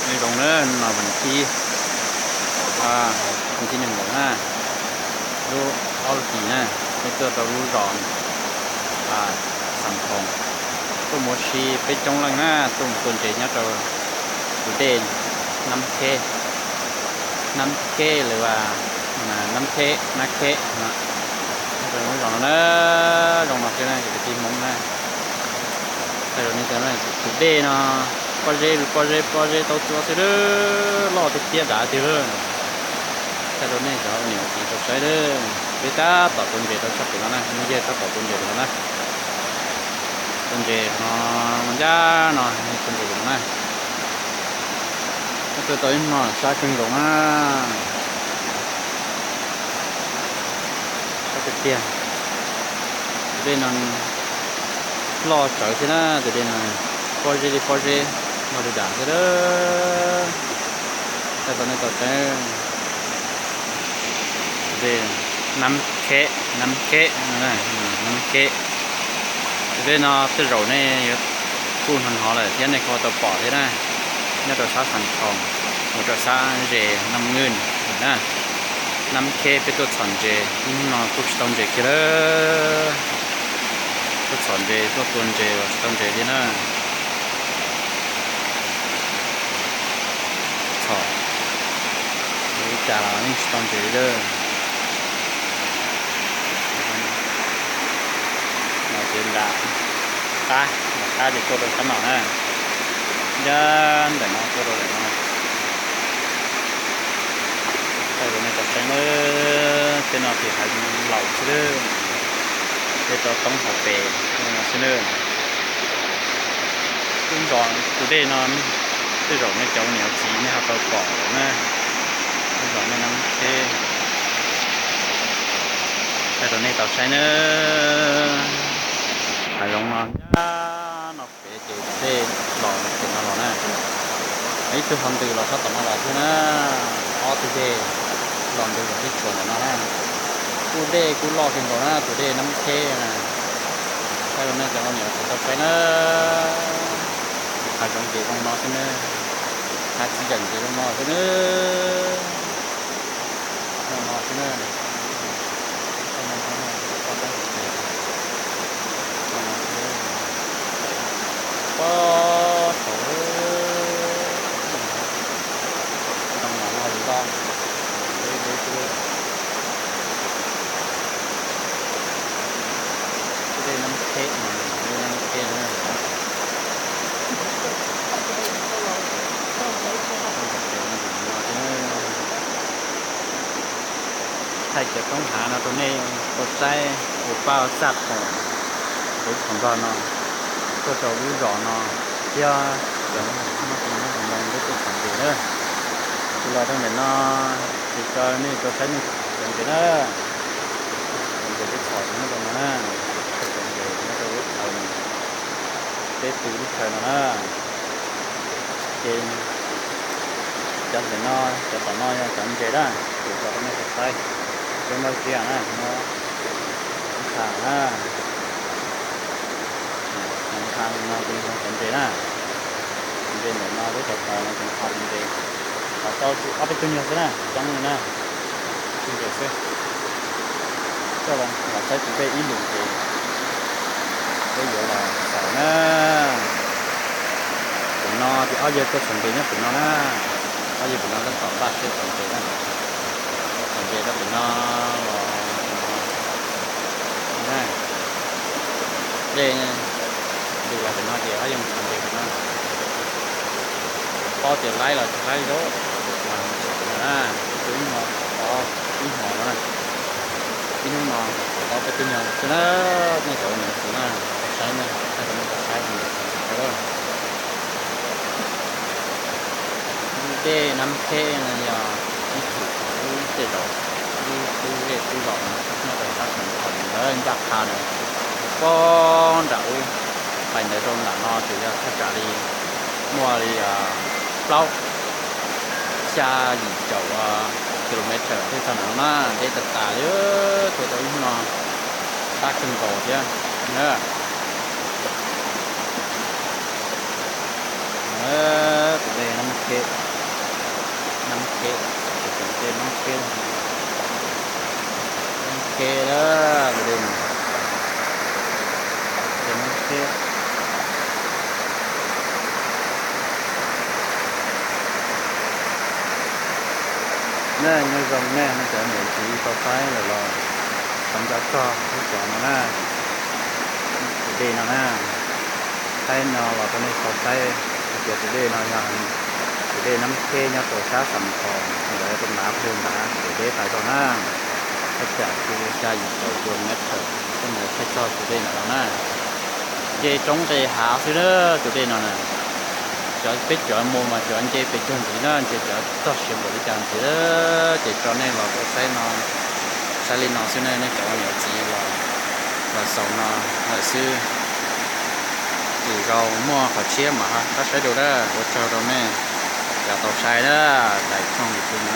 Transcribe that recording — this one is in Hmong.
Nyob zoo na, no vas thib, vas thib nees nkaum na, lub ob hlis na, peb tuaj rau lub zos Xam Khoom, tuaj mus ua si peb coob leej na, tuaj mus tua ntses nyob rau tus dej Nab Kheb, Nab Kheb lawv, Nab Kheb, Nab Kheb, nyob rau lub zos no na, zoo no xwb na cov kwv tij Hmoob na. Thaij rau nej, tus dej no pob zeb pob zeb pob zeb taub tsuab xwb, loj tiag tiag dav tiag. Thaij rau nej cov niam txiv tau saib, peb tab tom tua ntses rau sab pem no na, nej yawg tab tom tua ntses pem no na. Tua ntses no, ncaj no tua ntses pem no na. Tuaj tau ib hmo sab kawg nkaus na. Sab tiag tiag. Tus dej no loj tsawv thiab na, tus dej no pob zeb li pob zeb, loj li dav thiab. Thaij tau nej tau saib, tus dej Nab Kheb, Nab Kheb, Nab Kheb. Tus dej no tej zaum nej yuav kuj hnov hnov lawm thiab, nej kuj tau pom thiab na. Nyob rau sab Xam Khoom mus rau sab ze Nam Ngwj na, Nab Kheb. Peb tuaj txhom ntses, hnub no kuj tsis tau ntses kiag lawm. Tuaj txhom ntses, tuaj tua ntses los tsis tau ntses li na. Txhom ua li cas los yeej tsis tau ntses li lawm. No ces nram qab, nram qab ces tuaj rau sab no na, ncaj ntawm no tuaj rau ntawm no. Thaij rau nej tau saib na, tej no ces hav zoov laus xwb, tej toj roob hauv pes no xwb na. Lub zos tus dej no tej zaum nej cov niam txiv nej ho tau pom lawm na. Lub zos nej Nab Kheb. Thaij rau nej tau saib na, hav zoov no ncaj no pem ces dej los pem no los na. Ib tug ho ntws los sab tom no los thiab na, ob tug dej los ntws los teb tshuam ntawm no na. Kuj dej kuj loj kawg nkaus na, tus dej Nab Kheb na. Thaij rau nej cov niam txiv tau saib na, hav zoov ces zoo no xwb na, hav txiv yeem ces zoo no xwb na. Zoo no xwb na. Pob saud, ntoo mas loj li loj, deb deb xwb. Dej Nab Kheb, dej Nab Kheb na. Thaij cov roob hav no rau nej tau saib ua paj ua txaj khoom, tus khoom nrog no, tuaj rau lub zos no thiab cov nyob ntoo nyob ntoo nyob tuaj txhom ntses na. Ces los rau ntawm no ces nej tau saib nej cov ntses na. Cov ntses peb txhom nyob rau no na, cov ntses nyob rau lub chaw no, peb pw lub chaw no na. Ces cov ntawm no, cov tom no yog cov ntses na, kuv tso rau nej tau saib. Zoo no zias na, no ntha na, no ntha no ces yog cov ntses na. Cov ntses ntawm no, lub cov tod no ces ntha cov ntses. Los tau ob peb tug nyuag xwb na, coob li na, ntses xwb. Coj los saib tus dej ib lwm ces peb yuav los xaus na. Pem no ces ob yawg tuaj txhom ntses nyob pem no na. Ob yawg pem no tab tom npaj siab txhom ntses na. Txhom ntses rau pem no los, dej ntws los pem no ces ob yawg mus txhom ntses pem no. Tsis paub tias laib los tsis laib li, mas mus txhom pem no na. Peb tuaj ib hmo, ib hmo no na. Ib hnub no tau peb tug nyuag xwb na, nej cov ua niam txiv na, tau saib na, thaij rau nej tau saib ua niam txiv tau saib lawm. Lub dej Nab Kheb no yog ib txhum uas lub tej zaum lub qub zej qub zos nyob rau sab Xam Khoom ntawd ncaj qha ntawd, pob nram ub, pais ntawd rau nram no ces yog thaj tsam li muaj li plaub xya yim caum kilometer thiaj txog nram no na, deb tas tas li, tuaj tau ib hnub no sab kawg nkaus thiab. Tus dej Nab Kheb, Nyob zoo nej, nej cov niam txiv tau saib lawm los thov nco txog lub cov no na, tus dej no na. Thaij no los rau nej tau saib hais tias tus dej no yog tus dej Nab Kheb nyob rau sab Xam Thos, ntawd rau nrad pes ntawd ces deb tas zog na. Thaj tsam xya yim caum cuaj meter, tej ntawd thaij txog tus dej no no na. Nce roob nqes hav xwb na, tus dej no na. Cov peb cov mus mas cov nce pes tsawg ntxiv na, ntshe cov txog siav npaum li cas ntxiv lawm. Ces tso nej los tau saib no, saib li no xwb na, nej cov niam txiv los, los xaus no lawm xwb. Lwm zaus muaj qhov tshiab mas ho rov saib dua na. Ua tsaug rau nej cov tau saib na, daim thooj YouTube no.